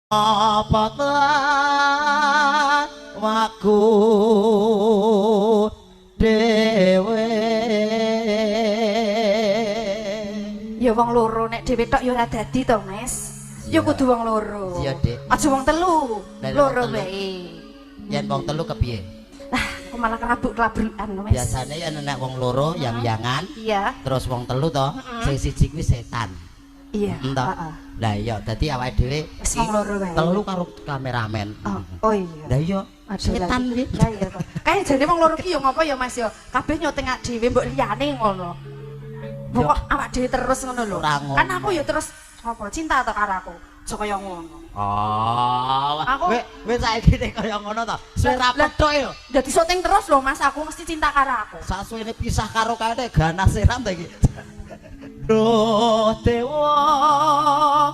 Apa waku dhewe? Ya wong loro, nek dhewe tok ya ora dadi to, Mas. Ya kudu wong loro. Iya, Dik. Aja wong telu. Lah, loro wong telu. Wae. Yen wong telu kepiye? Lah, aku malah kelabuk-kelabrukan, Mas. Biasane yen nek wong loro yang-yangan, terus wong telu to, sing siji kuwi setan. Entah. Heeh. Lah iya, dadi awake dhewe Wis wong loro wae. Telu karo kameramen. Oh, iya. Lah iya, Aduh, setan lah. kuwi. Lah iya kok. Kae jane wong loro ki ya ngopo ya, Mas, ya? Kabeh nyuting awak dhewe mbok liyane ngono. Pokok awak dhewe terus ngono lho. Ora ngono. Kan aku ya terus apa cinta to karo aku. Aja kaya ngono. Oh, weh saiki nek kaya ngono to. Suwe ra Lah, petuk yo. Dadi syuting terus lho, Mas, aku mesti cinta karo aku. Sasuwene pisah karo kae ganas seram ta iki. Duh dewa